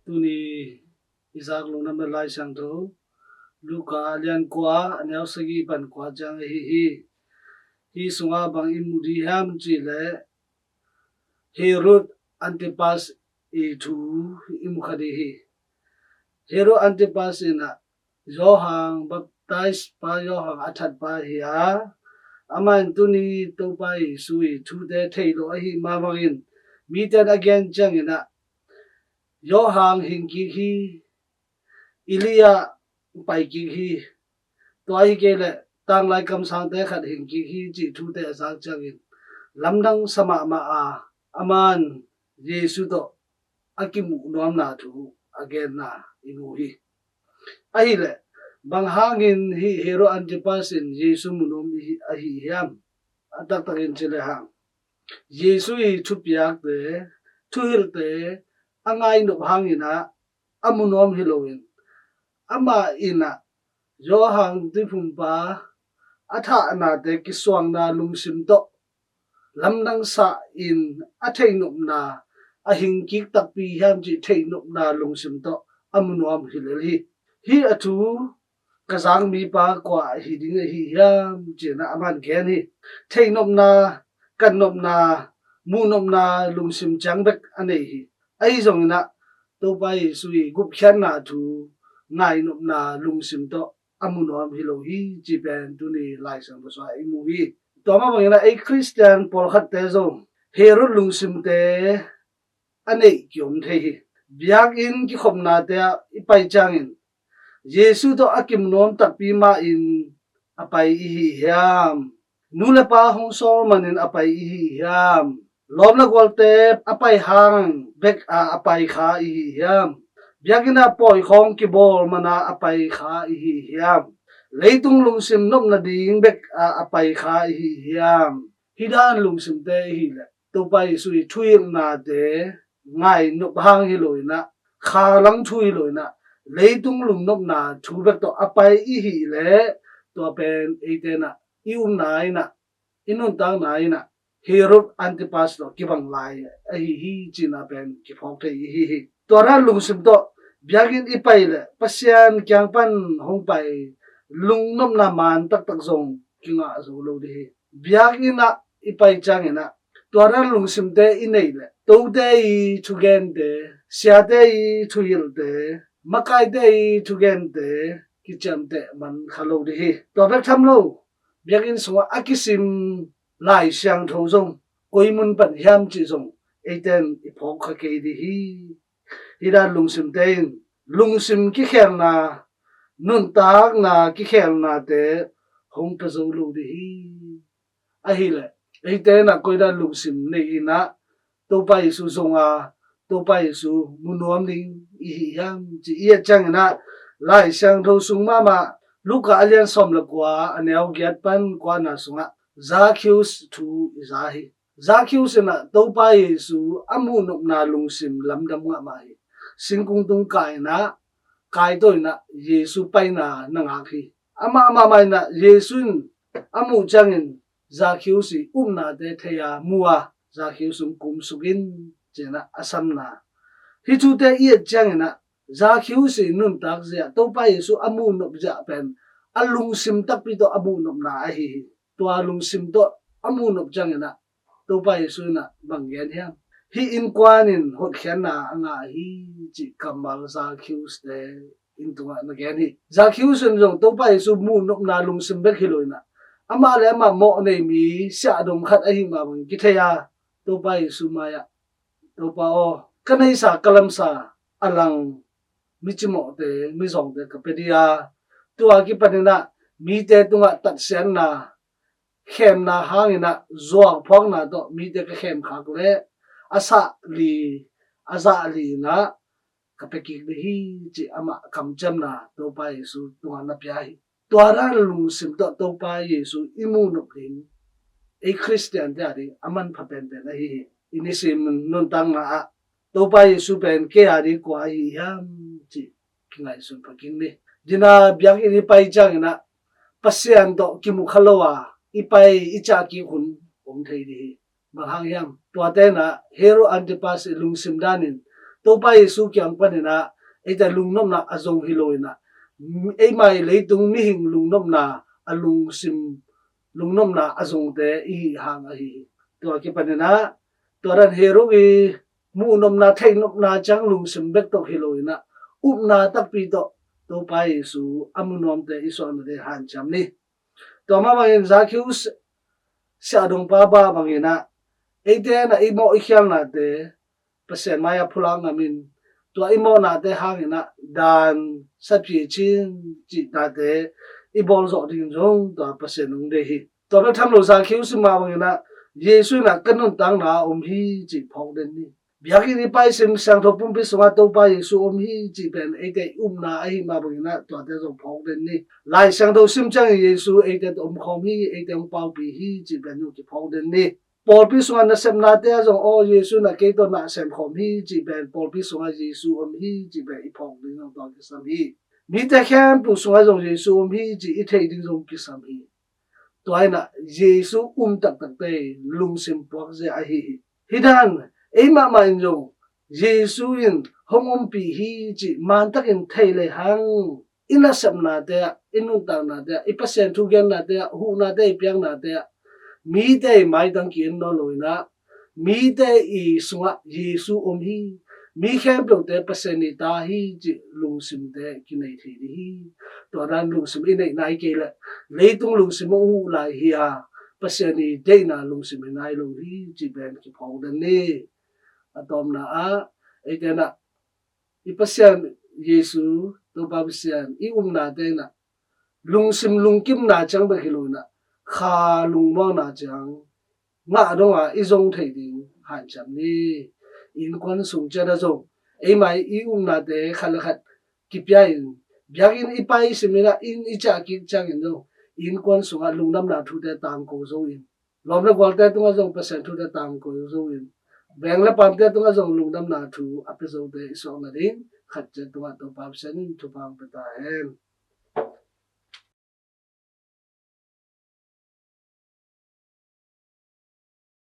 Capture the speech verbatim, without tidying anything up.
Tuni i zak lungdam Lai Siangtho Luka a lian kua, a neu sagih pan kua ciang ahi hi. Hi sungah bang i mu ding hiam cih leh Herod Antipas i thu i mu kha ding hi. Herod Antipas in ah Johan, Baptise pa Johan a thatpa hi a, amah in tuni Topa Jesu i thute thei lo ahih mah bangin mite in a gen ciangin ah Johan hing kik hi, Elijah pai kik hi, tua hi kei leh tanglai kamsangte khat hing kik hi cih thute a zak ciangin lamdang sa mahmah a, aman Jesu tawh a kimuh nuamna thu a genna i mu hi. Ahih leh bang hangin hih Herod Antipas in Jesu mu nuam i hi, ahi hiam? A taktakin ci lehang Jesu i thupiakte, thuhilhte a ngainop hangin ah a mu nuam hi loin, amah in ah Johan Tuiphumpa a thahnate kisuakna lungsim tawh lamdang sa in a theihnopna, a hing kik takpi hiam cih theihnopna lungsim tawh a mu nuam hi lel hi. Hih a thu ka zak mipa kua hi ding ahi hiam ci-in ah aman gen hi. Theihnopna, kannopna, muhnopna lungsim ciang bek a nei hi. Ahi zongin ah Topa Jesu i gupkhiatna thu ngainopna lungsim tawh a mu nuam hi lo hi cih pen tuni Lai Siangtho sungah i mu hi. Tua mah bangin ah ei Khristian pawlkhatte zong Herod lungsimte a neih kiom thei hi. Biakinn kikhopnate ah i pai ciangin Jesu tawh a kimu nuam takpi mah in a pai i hi hiam? Nu le pa hong sawl manin a pai i hi hiam? Lawm le gualte a pai hang bek a a pai kha i hi hiam? Biakinn ah pawi khawng kibawl mana a pai kha i hi hiam? Leitung lungsim nop nading bek a a pai kha i hi hiam? Hih dan lungsimte i hih leh Topa Jesu i thuhilhnate ngainop hang hi loin ah, khalang thu hi loin ah, leitung lungnopna thu bek tawh a pai i hih leh tua pen eite in ah i upna in ah, i nuntakna in ah Herod Antipas tawh kibang lai ahi hi cihna pen kiphawk thei i hi hi. Tua dan lungsim tawh biakinn i pai leh Pasian kiang pan hong pai lungnopna man taktak zong kingah zo lo ding hi. Biakinn ah i pai ciangin ah tua dan lungsimte i neih leh tote i thugente, siate i thuhilhte, makaite i thugente kiciamteh man kha lo ding hi. Tua bek tham lo, biakinn sungah a kisim Lai Siangtho zong koi mun pan hiam cih zong eite in i phawk kha kei ding hi. Hih dan lungsimte in lungsim kikhelna, nuntakna kikhelnate hong pia zo lo ding hi. Ahih leh eite in ah koi dan lungsim nei in ah Topa Jesu zong a, Topa Jesu mu nuam ding i hi hiam cih i et ciangin ah Lai Siangtho sung mahmah Luka a lian sawm le kua, a neu giat pan kuana sungah Zakheus thu i za hi. Zakheus in ah Topa Jesu a muhnopna lungsim lamdang mahmah hi. Singkung tung kai in ah, kai tawh in ah Jesu paina na ngak hi. Amah mahmah in ah Jesu in a muh ciangin Zakheus i upnate thei a, mu a, Zakheus hong kumsuk in ci-in ah a samna. Hih thute i et ciangin ah Zakheus i nuntak zia, Topa Jesu a muhnop zia pen a lungsim takpi tawh a muhnopna ahi hi. Tua lungsim tawh a muhnop ciangin ah Topa Jesu in ah bang gen hiam? Hih innkuan in hotkhiatna a ngah hi cih kammal Zakheus te inn tungah na gen hi. Zakheus in zong Topa Jesu muhnopna lungsim bek hi lo in ah, amah le amah mawh nei mi siahdong khat ahih mah bangin kithei a, Topa Jesu mai-ah, Topa aw, ka neisa ka lamsa a lang micimawhte, mizawngte ka pia ding a, tua kipanin ah mite tungah tatsiatna, khemna hangin ah zuak phuakna tawh mite ka khemkhak leh a sah li, a zah li in ah ka pia kik ding hi, cih amah kamciamna Topa Jesu tungah na pia hi. Tua dan lungsim tawh Topa Jesu i muhnop ding ei Khristiante a ding a manpha penpen ahi hi. I nisim nuntakna ah Topa Jesu pen kei a ding kua ahi hiam cih kingaihsun pha kik ni. Dina biakinn i pai ciangin ah Pasian tawh kimu kha lo a i pai i ciah kik hun om thei ding hi. Bang hang hiam? Tuate in ah Herod Antipas i lungsim danin Topa Jesu kiang panin ah eite lungnopna a zong hi lo in ah, eimai leitung mihing lungnopna a lungsim, lungnopna a zongte i hi hang ahi hi. Tua kipanin ah tua dan hi ruk i muhnopna, theihnopna ciang lungsim bek tawh hi lo in ah, upna takpi tawh Topa Jesu a mu nuamte i suahna ding hanciam ni. Tua mah bangin Zakhius siahdongpa bangin ah eite na i mawh i khialnate Pasian mai-ah phulak ngamin, tua i mawhnate hangin ah dan sapci cin cih tate i bawl zawh dingin zong tua Pasian hong deih hi. Tua bek tham lo Zakhius mah bangin ah Jesu in ah ka nuntakna om hi cih phawk den ni. Biakinn i paisim, siangtho pumpi sungah Topa Jesu om hi cih pen eite i upna ahi mah bangin ah tuate zong phawk den ni. Lai siangtho sim ciangin Jesu eite tawh omkhawm hi, eite hong paupi hi cih pen zong kiphawk den ni. Pawlpi sungah nasepnate ah zong aw Jesu in ah kei tawh na semkhawm hi cih pen, pawlpi sungah Jesu om hi cih pen i phawk ding zong tua kisam hi. Mite khempeuh sungah zong Jesu om hi cih i theih ding zong kisam hi. Tua in ah Jesu um taktakte lungsim puakzia ahi hi. Hih dan ei mahmah in zong Jesu in hong ompih hi cih mantakin thei lehang, i nasepnate ah, i nuntaknate ah, i Pasian thugennate ah, huhnate i piaknate ah, mite i maitang ki-en nawn lo in ah, mite i sungah Jesu om hi, mi khempeuhte Pasian i ta hi cih lungsimte kinei thei ding hi. Tua dan lungsim i neih nai kei leh leitung lungsim a uh lai hi a, Pasian i deihna lungsim i nai lo hi cih pen kiphawk den ni. A tawpna ah eite in ah i Pasian Jesu, Topa Pasian i upnate in ah lungsim lungkimna ciang bek hi lo in ah, kha lungmuangna ciang ngah dong a i zong thei ding hanciam ni. Innkuan sung ciat ah zong eimai i upnate khat le khat kipia in, biakinn i paisim in ah, inn i ciah kik ciangin zong innkuan sungah lungdamna thute tangko zo in, lawm le gualte tungah zong Pasian thute tangko zo in, veng le paamte tungah zong lungdamna thu a pia zote i suak nading khat ciat tungah Topa Pasian in thupha hong pia ta hen.